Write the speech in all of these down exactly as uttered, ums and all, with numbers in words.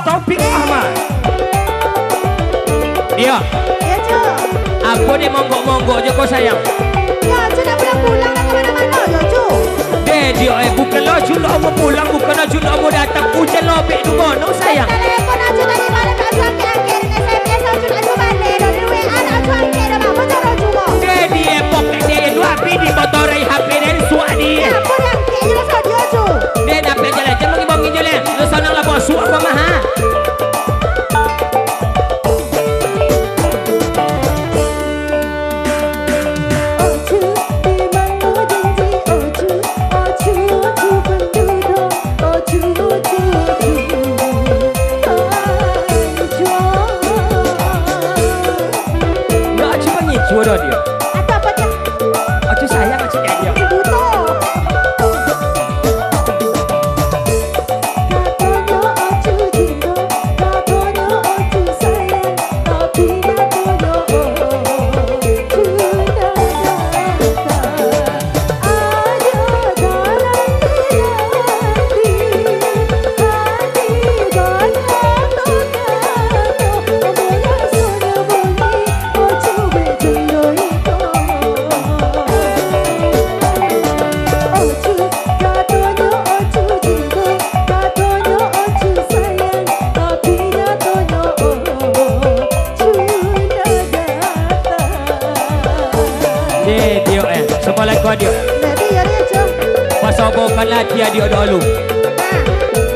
Taufik Ahmad. Dio. Yo, Cu. Apo dek monggok-monggok jo ko, sayang? Yo, Cu, nak pulang-pulang lah ka mano-mano yo, Cu. Deh, Dio, eh, bukan lo Cu ndak mau pulang, bukan lo Cu ndak mau datang. Ujan lobek tu kono, sayang. Telepon Cu tadi malam, Cu angkek-angkek, dengan S M S Cu ndak Cu baleh doh, dengan W A ndak Cu angkek doh, baa caro Cu ko? Deh, di epok deh, dua pi di kotorai H P den suak di. Yo, apo diangkek je lah, Cu, Dio, Cu. Deh, dapek je lah, jangan bongi-bongi je lah. Lu sanang lah, bos, suak ko mah, ha? Ndak, Acu pangicuah doh, Dio. Atau apo, Cu? Acu sayang, Acu kayak Dio. Buto. Deh, Dio, eh. Sabalako, Dio. Nah, Dio, Dio, Cu. Pasobokanlah ati adiak dahulu. Nah.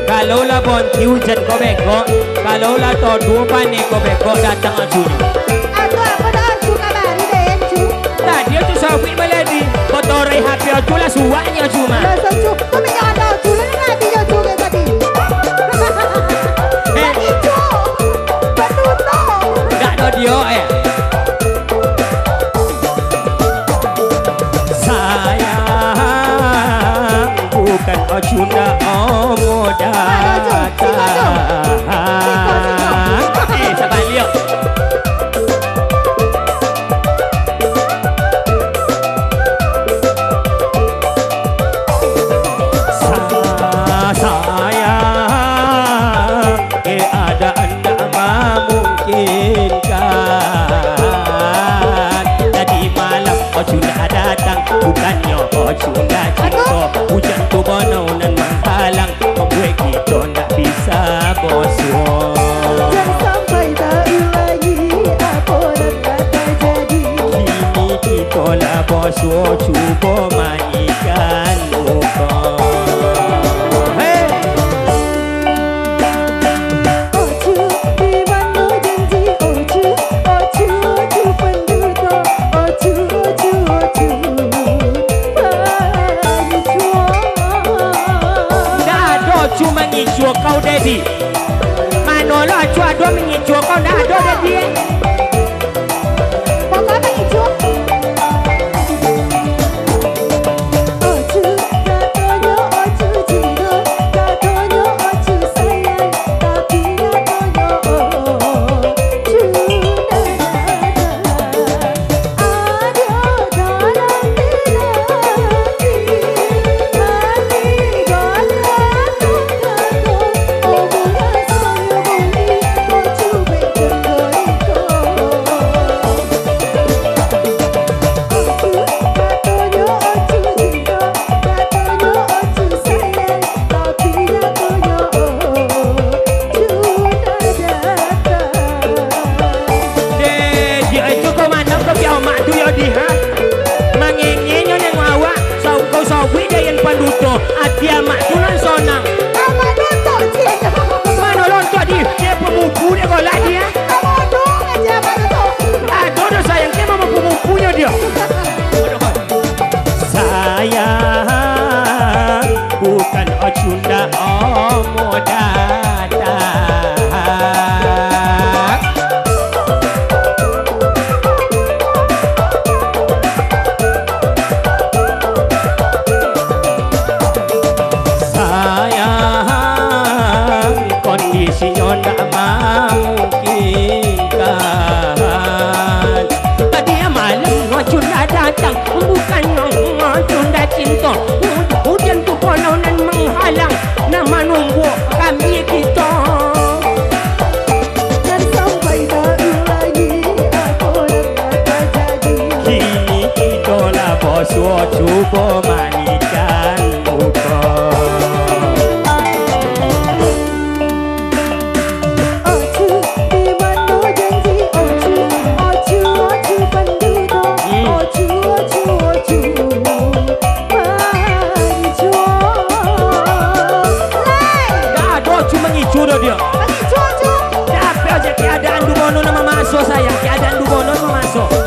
Kalau lah bonti ujan ko beko, kalau lah toduah paneh ko beko, datang Acunyo. Atu, apo dah Acu kabari deh, Cu? Tadi Acu sabuik baladi, kotorai H P Acu lah suaknyo Acu mah. Lah, Cu. Kami jangan tahu Cu, lah nanti Acu kayak tadi. Eh. Tadi, Cu. Betul, Cu. Ndak ado Dio, eh. Sayang, bukan Acu ndak mau datang. Eh, sabaliak. Sa-, sayang, keadaan ndak mamungkinkan. Tadi malam Acu ndak datang, bukannyo Acu ndak cinto. Ujan tu bana nan manghalang, mambuek kito ndak bisa basuo. Jan sampai taulangi apo nan lah tajadi. Kini kito lah basuo, cubo manyikan muko. Hei! Ocu, di mano janji Ocu? Ocu, Ocu panduto, Ocu, Ocu, Ocu pangicuah. Ndak ado Ocu mangicuah kau, Dedi. Mano lah Ocu ado mangicuah kau, ndak ado, Dedi. Pokok mangicuah. Ocu, katonyo Ocu cinto, katonyo Ocu sayang, tapi katonyo Ocu ndak datang. Deh, Dio, itu kau mandang kau piak amak tu yo, Di, ha? Mangengenyo nengok awak, saukau sauik deh yang panduto. Ati amak tu nan sonang. Amak duto, cik. Mano lontok, Di? Dia pemupu dia golak, Di, ha? Amak duto aja, amak duto. Ado doh sayang, dia mah mupu-mupunyo dia. Sayang, bukan Ocu ndak mau datang. Sayang, kondisinyo ndak mamungkinkan. Tadi malam Ocu ndak datang, bukannyo Ocu ndak cinto. Ujan tu pulo nan manghalang, nan manumbuak kami kito. Lo dio. Bagi cuaca. Tapi aja keadaan dumono nan mamaso, sayang. Keadaan dumono nan mamaso.